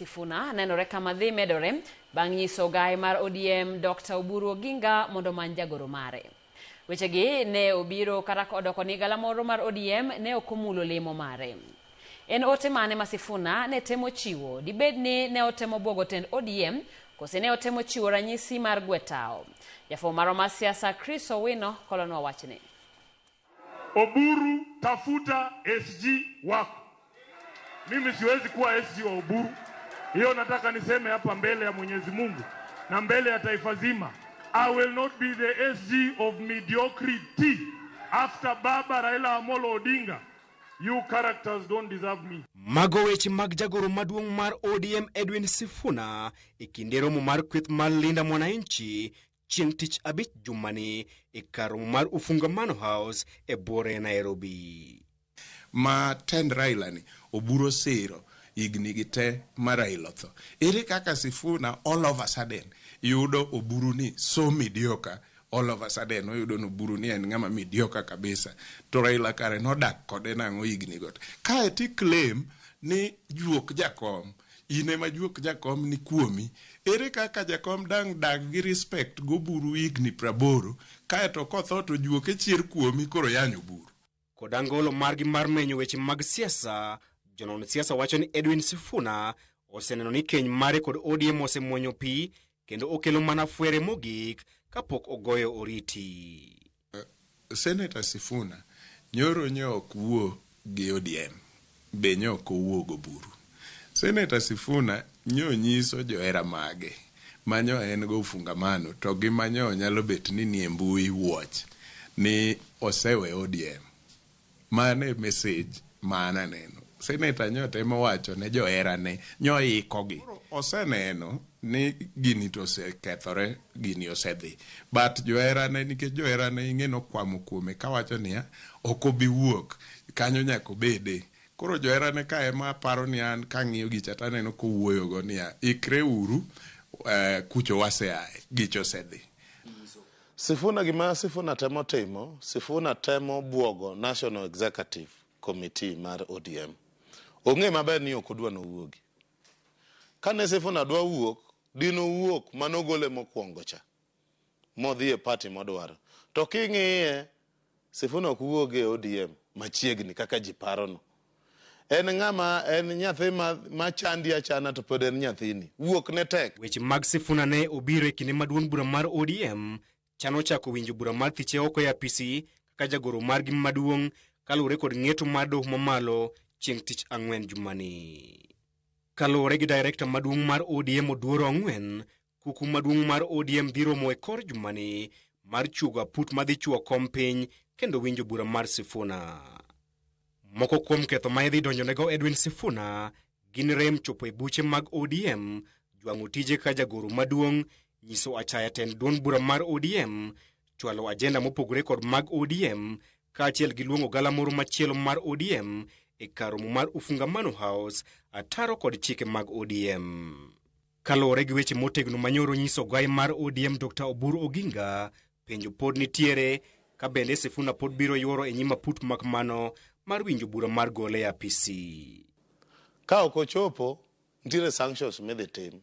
Sifuna nenore kama dhi medore bang' nyiso ogaye mar ODM Dr. Oburu Oginga mondo omany jagoro mare. Wechegi ne obiro kata odoko ni galamoro mar ODM ne ok omulo lemo mare. En ote mane ma Sifuna ne temo chiwo? Dibed ni ne otemo buogo tend ODM kose ne otemo chiwo ranyisi mar gwe tawo? Jafwambo marwa mar siasa Chris Owino kolonwa wachni. Oburu, tafuta SG wako. Mimi siwezi kuwa SG wa Oburu. Hiyo nataka niseme hapa mbele ya Mwenyezi Mungu na mbele ya taifa zima. I will not be the SG of mediocrity after Baba Raila Amolo Odinga. You characters don't deserve me. Mago weche mag jagoro maduong' mar ODM Edwin Sifuna e kinde romo mar kweth mar Linda Mwananchi chieng' tich abich jumani e kar romo mar Ufungamano House e buore Nairobi. Ma tend Raila ni Oburu siro higni gi te ma Raila otho. Ere kaka Sifuna all of a sudden yudo Oburu ni so mediocre all of a sudden oyudo ni Oburu ni en ng'ama mediocre kabisa to Raila kare nodak kode nang'o higni go te. Kae ti claim ni juok jakom in ema juok jakom ni kuomi. Ere kaka jakom dang' dag gi respect goburu higni 80 kaeto kotho to juoke chier kuomi koro yanyo Oburu. Kod angolo margi mar menyo weche mag siasa, jonon siasa wacho ni Edwin Sifuna oseneno ni keny mare kod ODM osemuonyo pi kendo okelo mana fwere mogik kapok ogoyo oriti. Senator Sifuna nyoro nyo ok wuo gi ODM, be nyo ok owuo goburu. Senator Sifuna nyo nyiso johera mage manyo en go Ufungamano to gi manyo nyalo bet ni nie mbui watch ni osewe ODM. Mano e message ma an aneno. Senator nyo temo wacho ne joherane nyo ikogi. Oseneno ni gini to osekethore, gini osedhi. But joherane nikech joherane ing'e nokwamo kuome kawacho niya ok obi wuok kanyo nyaka obede. Koro joherane ka ema aparo ni an kang'iyo gicha taneno kowuoyo go niya ikre uru kucho waseaye gicha osedhi. Sifuna gima Sifuna temo timo, Sifuna temo buogo National Executive Committee mar ODM. Ong'e maber ni ok odwa nowuogi. Kane Sifuna dwa wuok, dinowuok manogole mokwongo cha. Modhi e party modwaro. To king'iye, Sifuna ok wuog e ODM machiegni kaka ji parono. En ng'ama en nyathi ma chandi achana to pod en nyathini. Wuok ne tek. Weche mag Sifuna ne obiro e kinde ma duond bura mar ODM chano chako winjo bura mar thiche oko e apisi kaka jagoro margi maduong' kaluwore kod ng'eto mar doho mamalo chieng' tich ang'wen jumani. Kaluwore gi direkta maduong' mar ODM Oduor Ong'wen, kuku maduong' mar ODM dhi romo e kor jumani mar chuogo aput madhi chuo kom piny kendo winjo bura mar Sifuna. Moko kuom ketho ma idhi donjonego Edwin Sifuna gin rem chopo e buche mag ODM, jwang'o tije ka jagoro maduong', nyiso achaya tend duond bura mar ODM, chwalo ajenda mopogore kod mag ODM, kaachiel gi luongo galamoro machielo mar ODM e kar romo mar Ufungamano House, ataro kod chike mag ODM. Kaluwore gi weche motegno manyoro nyiso ogaye mar ODM Dr. Oburu Oginga, penjo pod nitiere ka bende Sifuna pod biro yuoro e nyim aput mak mano mar winjo bura mar gole e apisi. Ka ok ochopo, nitiere sanctions midhi tim.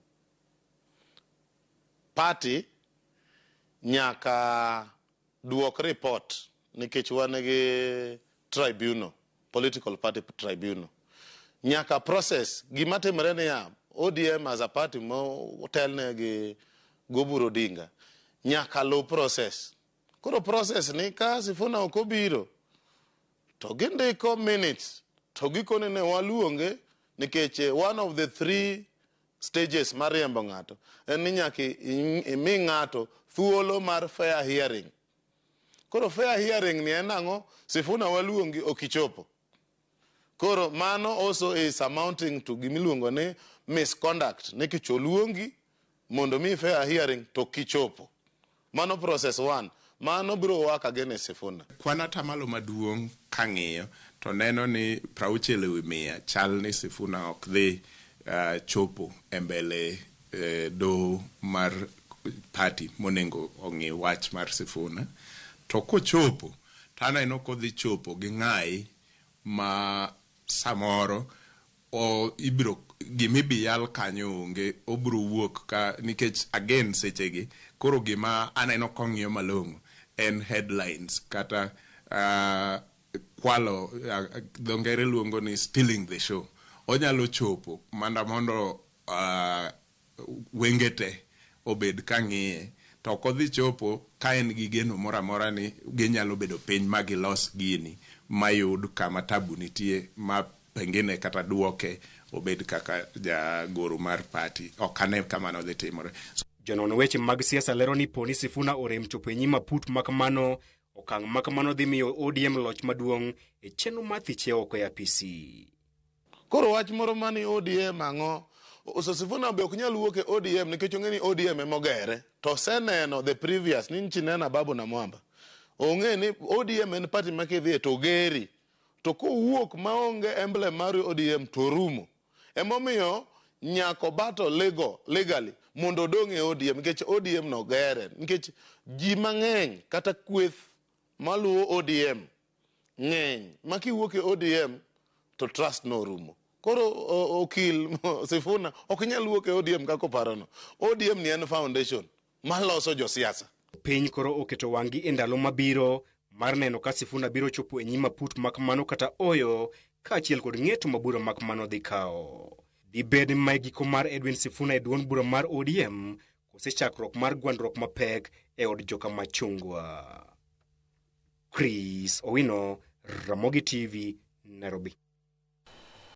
Party nyaka duok report nikech wan gi tribunal, political party tribunal. Nyaka process gima timre niya, ODM as a party motelne gi Goburu Odinga nyaka luw process. Koro process ni ka Sifuna ok obiro to gindiko minutes to gikone ne waluonge nikech one of the three stages mar riembo ng'ato en ni nyaka imi ng'ato thuolo mar fair hearing. Koro fair hearing ni en ang'o? Sifuna waluongi ok ichopo. Koro mano also is amounting to gimiluongo ni misconduct nikech oluongi mondo mi fair hearing to kichopo. Mano process one. Mano biro work against Sifuna. Kwan atamalo maduong' kang'iyo to neno ni 60% chal ni Sifuna ok dhi chopo e mbele doho mar party monengo ong'i wach mar Sifuna. To kochopo to aneno kodhi chopo gi ng'ayi ma samoro O ibiro gimibi yal kanyo onge, obiro wuok ka nikech again sechegi koro gima aneno kong'iyo malong'o en headlines kata kwalo, dho ngere luongo ni stealing the show. Onyalo chopo mana mondo wenge te obed ka ng'iye, to ok odhi chopo ka en gi geno moro amora ni ginyalo bedo piny ma gilos gini mayud kama tabu nitie ma pengine kata duoke obed kaka jagoro mar party. Ok ane kamano dhi timore. Jonon weche mag siasa lero ni poni Sifuna orem chopo e nyim aput makamano, okang' makamano dhi miyo ODM loch maduong' e chenro mar thiche oko e apisi. Koro wach moro mani ODM ang'o? So Sifuna be ok nyal wuok e ODM nikech ong'e ni ODM ema ogere. To oseneno the previous ni nchinena Babu na Mwamba. Ong'e ni ODM en party ma kidhiye to ogeri. To kowuok maonge emblem mar ODM to orumo. Emomiyo nyaka obattle legally mondo odong' e ODM nikech ODM no gere. Nikech ji mang'eny kata kweth maluwo ODM ng'eny ma kiwuok e ODM to trust no orumo. Koro okil Sifuna ok nyal wuok e ODM kaka oparono. ODM ni en foundation maloso josiasa. Piny koro oketo wang'gi e ndalo mabiro mar neno ka Sifuna biro chopo e nyim aput makamano kata oyo, kaachiel kod ng'eto ma bura makamano dhi kawo. Dibed ni mae giko mar Edwin Sifuna e duond bura mar ODM kose chakruok mar gwandruok mapek e od joka Machungwa. Chris Owino, Ramogi TV, Nairobi.